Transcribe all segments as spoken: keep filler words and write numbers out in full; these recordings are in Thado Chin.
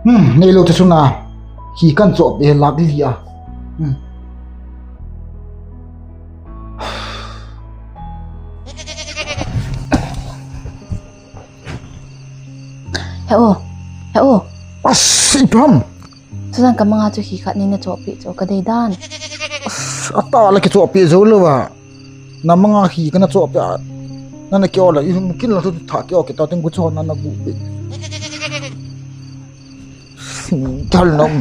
Hmm, neilou te suna. Hi kan choh pe lak li a. Hmm. He o, he o. Asi pam. Susan ka manga chu hi khat ni na choh pe chu ka dei dan. Ata la ki choh pe zo lo wa. Na manga hi kana choh pe a. Na na kio la, i hum kin la tu tha kio kita ting gu cho na na bu pe. Thal nom.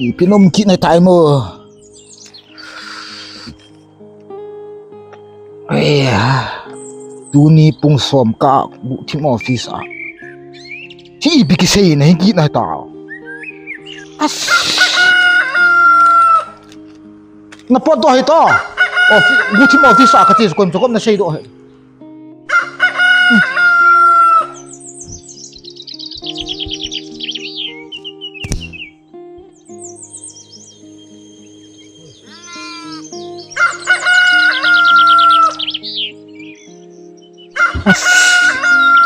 Ipi nom kit nai tai mo. Aya, tuni pung som ka bu thim office a. Chi ipi kisei na hi kit nai ta. As. Na pot doh hi to. Office, bu thim office a ka ti kom kom na sei doh hi.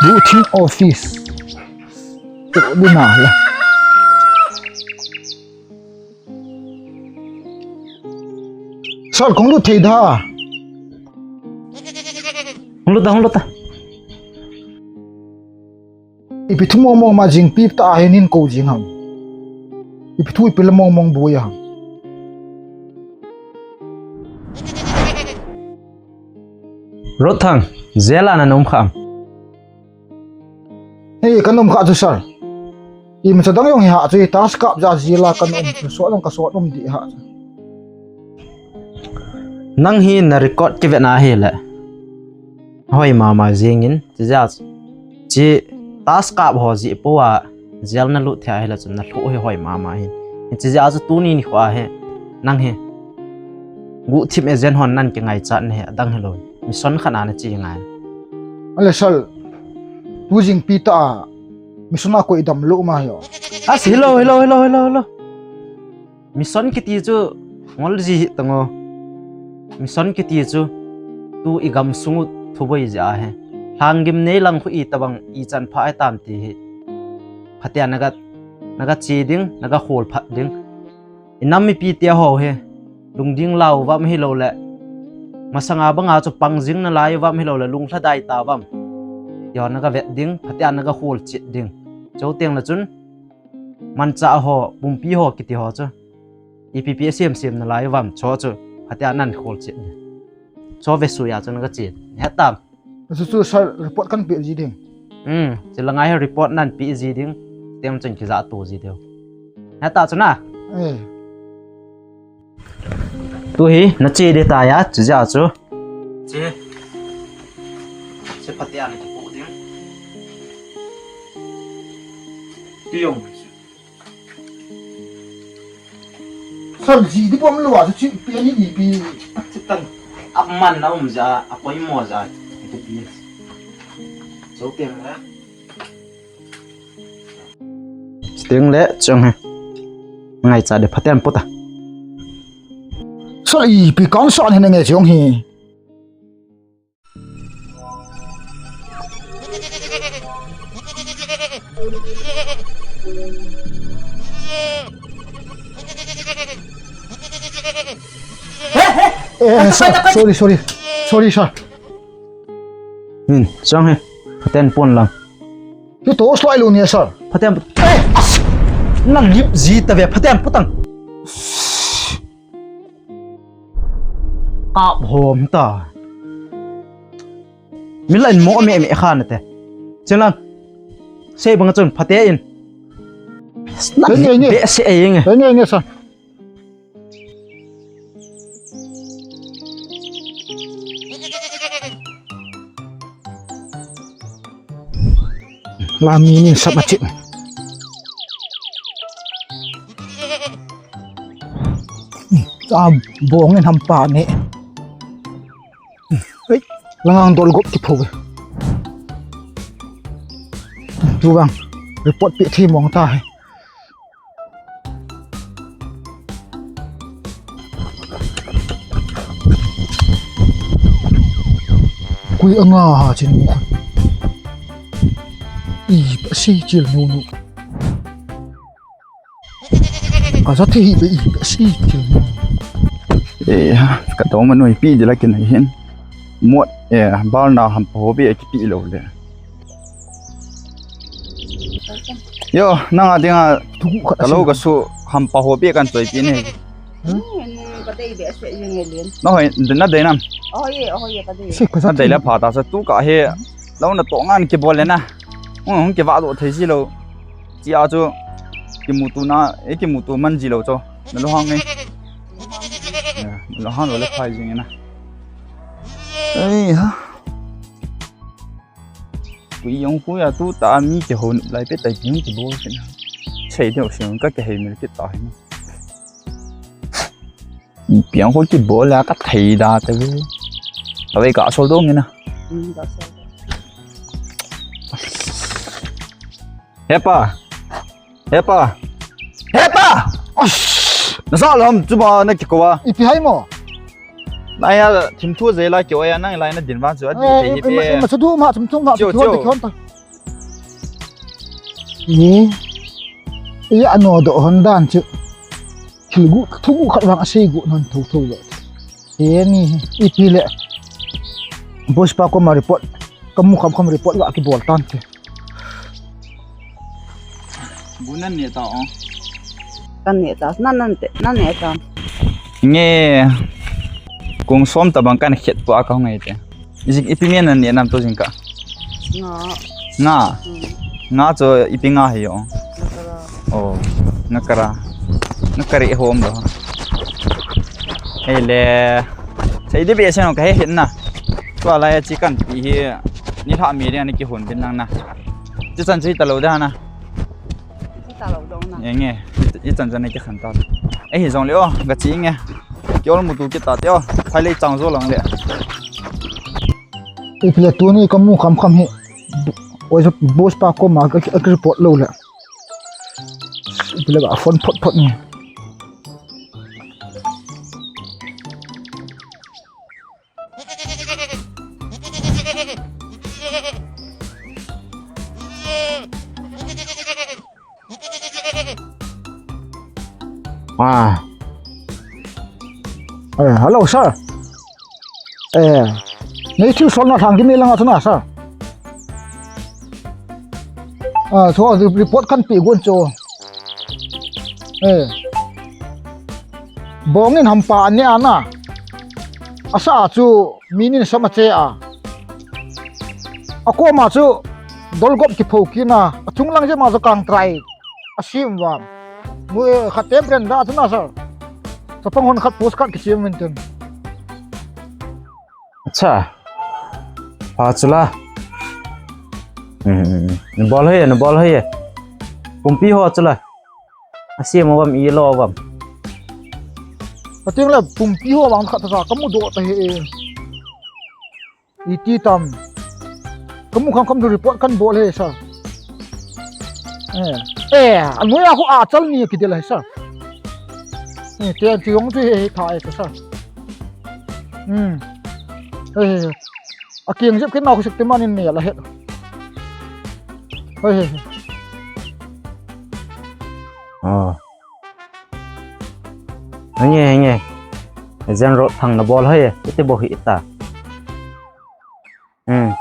Bu thim office. Tu dina la. Sal kong lut thei da. Hung lut ta, hung lut ta. Ipi thu mong mong ma jing pi ta a hin ko jing ham. Ipi thu ipi la mong mong bu ya ham. Rot thang, jela na nom kham. Hei, ka nom kha chu sir. Imacha dang jong hi ha chu, task kap ja jela ka nom chu, so dang ka so nom di ha chu. Nang hi na record kive na hi le. Hoi mama jingin, chi ja chu. Chi task kap ho ji po a, jel na lut thei hi le chu na lhu hi hoi mama hin. Chi ja chu tuni ni kho a hi. Nang hi. Gu thim e jen hon nan ki ngai chat ne dang hi lo. Mission khat na na chi ngai. Ale sal. Tu jing pi ta. Mission a koi dam lo ma yo. As hello, hello, hello, hello, hello. Mission kiti chu ngol ji hi tango. Mission kiti chu tu i gam sungu thuboi ja he. Lhanggim nei lang khu i tabang i chan pha ai tam ti hi. Phatia naga, naga chi ding, naga khol phat ding. I nam mipi te ho hi, lungding lau vam hi lo le. Masanga banga chu pang jing na lai vam hi lo le, lung lha dai ta vam. Ti ho naga vet ding, phatia naga khol chit ding. Cho teng la chun, mancha ho, pumpi ho kiti ho chu. I P P a siam siam na lai vam, cho chu, phatia nan khol chit ding. Cho ve su ya chu naga chit. He tam. Chu chu sir report kan pe ji ding. Hmm, chi la ngai report nan pe ji ding. Tem chun ki ja tu ji deu. Na ta chu na. Eh. Tu hi na chi de ta ya, chi ja chu. Chi. Chi pati an ki pu ding. Tu yong. Sir, ji di bom lo a chu chi pi ani ni pi. Chi tan. Ap man na um ja, a poi mo ja. Pi. Cho tem la. Sting le chong he. Ngai cha de phaten pota. Sir, ipi kan sa ni nge chong he. Eh, sir, sorry, sorry. Sorry, sir. Hmm, chong he. Phaten pon lang. Hi to sloi lu ni, sir. Phaten. Eh, as. Na lip ji ta ve, phaten putang. Kap hom ta. Mi la in mo me me kha na te. Chen lang. Sei bang chun phate in. Na ni, ni. Be se e nge. Ni, ni, sir. La mi ni sap ma chi. Ta bong in hampa ne. Ei, langa dol gop kipho ve. Tu vang report pe thi mong ta he. Kui anga ha chin mo khan. I pa si chil nu nu. Ka za thi hi be i pa si chil nu. E ha, ka to ma noi pi de la kin hin. Mot e, bal na hampa ho be ki pi lo le. Yo, nanga dinga thugu khat ka lo ka su hampa ho be kan choi pi ne. Hmm, ka dei be se yin nge lin. No hoi, na dei nam. Oh ye, oh ye, ka dei. Si ka za na dei le pha ta sa tu ka he. Lo na to ngan ki bol le na. Hung hung ki va do thei si lo. Chi a chu kimutu na, e kimutu man ji lo chu. Na lo hang e. Na lo hang lo le phai jing e na. Ei ha. Kui jong kui a tu ta mi kihon lai pe tai jing kibol kit na. Sei deu sei ka kihei mil kit ta hi na. Piang ko kibol la ka thei da te ve. Ta ve ka sol dong na. Hmm, ka sol. Hepa. Hepa. Hepa. Osh. Na sa lam chu ba na ki ko wa. Ipi hai mo. Na ya thim thu je la ki o ya nang lai na din vang chu a di thei hi pe. Ma chu du ma thim thu ma chu du ma. Ni. Ya no do hon dan chu. Thil gu, thu gu khat vang a sei gu non tho tho lo. He ni, ipi le. Boss pa koma report. Ka mu kham kham report ga kibol tan te. Gu nan ne ta o. Kan ne ta, nan nan te, nan ne ta. Nge. Kung som ta bang kan khet tua ka ngai te. Ipi men nan ne nam to jing ka. Nga. Nga. Hmm. Nga chu ipi nga hi o. Nga kara. Oh, nga kara. Nga kara hom do. Ei le. Sei de be se no ka he hin na. Tua lai chi kan pi hi. Ni lha mi de ni ki hon bin lang na. Chi chan chi ta lo da na. Chi ta lo dong na. Nge nge. I chan chan ni ki khan ta. Ei hi jong le o, ga chi nge. Ki ol mu tu ki ta te o. Phai le chang jo lang le. Ipi le tuni ka mu kham kham hi. Oi, boss pa koma ka, ka report lo le. Ipi le ka phone phot phot ni. Ah. Eh, hello, sir. Eh, nei thil solna thang ki mi langa chu na, sir. Ah, so report kan pi gun chu. Eh. Bong in hampa ane ana. Asa chu mi nin sama che a. Akoma chu dolgop kipho kina, achung lang jema chu kang trai. Asim vam. Mu, eh, khat tem ren da chu na, sir. Chapang hon khat post khat kisim min ten. Acha. Pha chula. Hmm, hmm, hmm. Nabol hoi, nabol hoi. Pumpi ho chula. Asim vam i lo vam. Pating la pumpi ho vang khat ta ka mu do ta he. Iti tam. Ka mu kham kham chu report kan bol he, sir. Eh, eh, anoi a khu achal ni kidel he, sir. Eh, te an ti jong chu he, he tha e, sir. Hmm. Eh, eh, eh. Akiang jep kit na khu sik te man in ne la he. Hoi, hoi, hoi. Ah. Henge, henge. Jen road thang nabol hoi, iti bo hi ita. Hmm.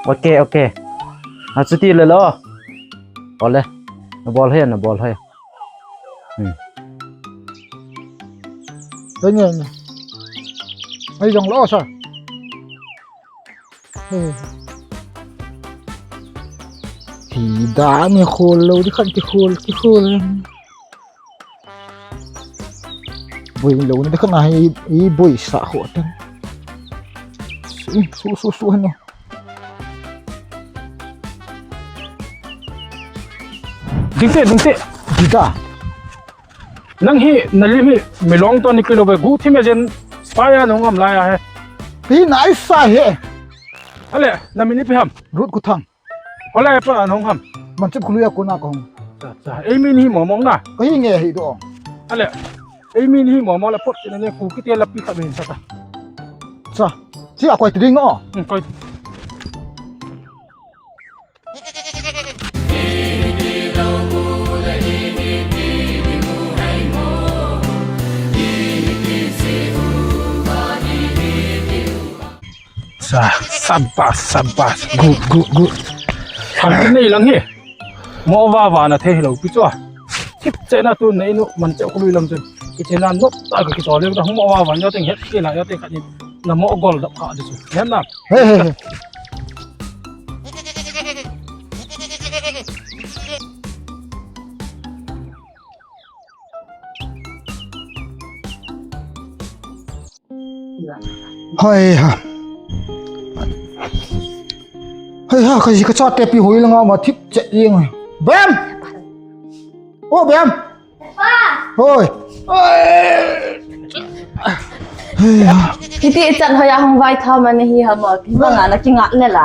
Ok, ok. Achuti le lo. Ole. Nabol hoi, nabol hoi. Hmm. Henge, henge. Ai jong lo sa. Hi da ni khol lo di khan ki khol, ki khol. Boi lo ni di khan a hi, i boi sa ho tan. Su, su, su, su, hano. Ding te, ding te. Di da. Nang hi, nalim hi, milong toh nikilou ve, guhthim agent spy a nahung ham lai ahi. Hi naisa hi. Ale, namin ipi ham? Ruth Kuthang. Hoilai a pat nahung ham? Manchep Khului a kona kahung. Cha, cha. Ei min hi mo mong na. Kahi nge hi doh. Ale. Ei min hi mo mong la pot kit na ne Kuki te lapi khat min sa ta. Cha. Chi a koi ti ding o. Hmm, koi. Sa, sabas, sabas. Good, good, good. Thang nei lang hi. Mo va va na thei lou pi chu a. Thip che na tu nei nu Manchep Khului lam chu. Kichen a nop ta ka kitol le ta mo va va yo teng het ke na yo teng khat ni. Na mo gol dap kha di chu. Hen na. He, he, he. Hoi ha. Hoi ha, kaji kachate pi hoi langa ma thip che jeng. Bem! O Bem! Pa! Hoi. Hoi ha. Hiti chan hoiya hung vai tha ma nahi ha ma. Hibanga na kinga le la.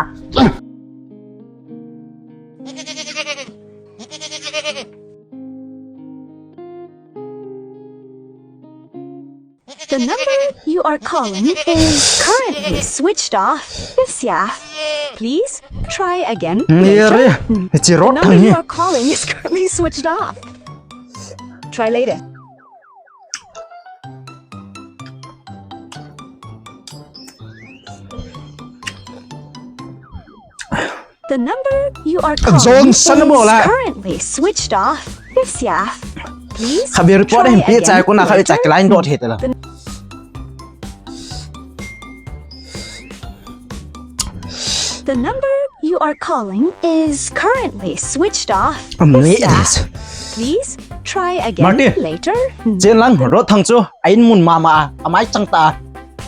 The number you are calling is currently switched off. Yes, yeah. Please try again later. Hichi rot thang hi. The number you are calling is currently switched off. Try later. The number you are calling is currently switched off. Yes, yeah. Please try again later. The number you are calling is currently switched off. Yes, yeah. Please try again later. Chen lang, Ruth Thang chu a in mun mama a, amai chang ta.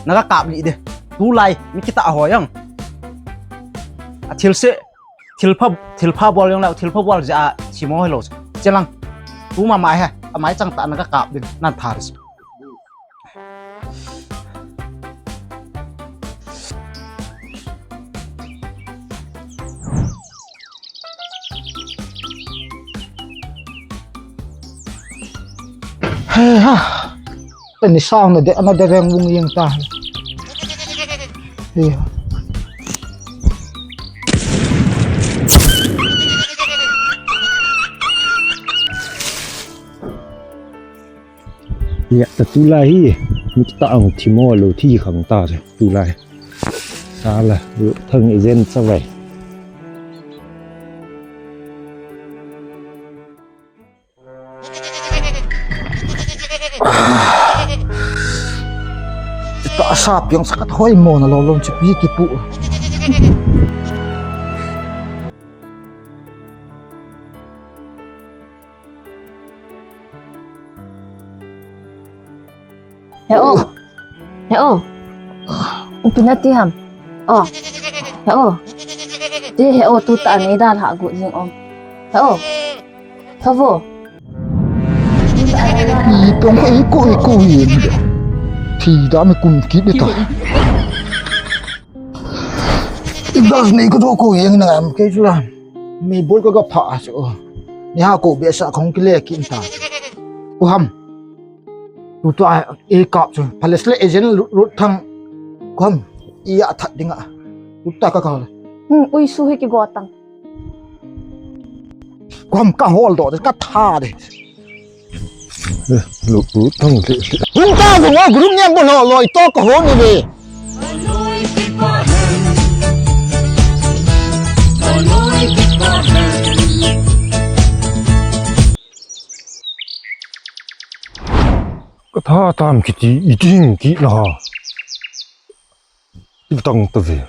Naga kap lih de. Tulai mi kitah ho jong. A thil se, thil pha, thil pha bol jong le, thil pha bol jeh a thimo hilou. Chen lang. Tu mama hi, amai chang ta naga kap din. Nan thar. He ha. Tani sang na de, na de veng vung jeng ta. He ha. Ya, ta tulai hi. Mi ta ang thimo lou thi khang ta tulai. Sala, Ruth Thang agent sa vai. Ta sa piong sa khat hoi mo na lom lom chu pi kipu. He o. He o. Ipi nati ham? O. He o. Ti he o, tu ta nei da lha gu jing o. He o. He o. Ipong ko iko iko ye. Thi da me kum ki de ta. Idas nei ko to ko yeng na am ke chu la. Mi bol ko ga pha a chu. Ni ha ko be sa khong ki le kin ta. Ko ham. Tu ta e kap chu. Palace le agent Ruth Thang. Ko ham. I a that ding a. Tu ta ka ka. Hmm, ui su hi ki go tang. Ko ham ka hol do ka tha de. Lu, lu, thang, lu, lu. Hung ta, hung ta, group niam bo lo, lo, ito ka hon ni ve. Ka tha tam kiti, iting ki na ha. Itang ta ve.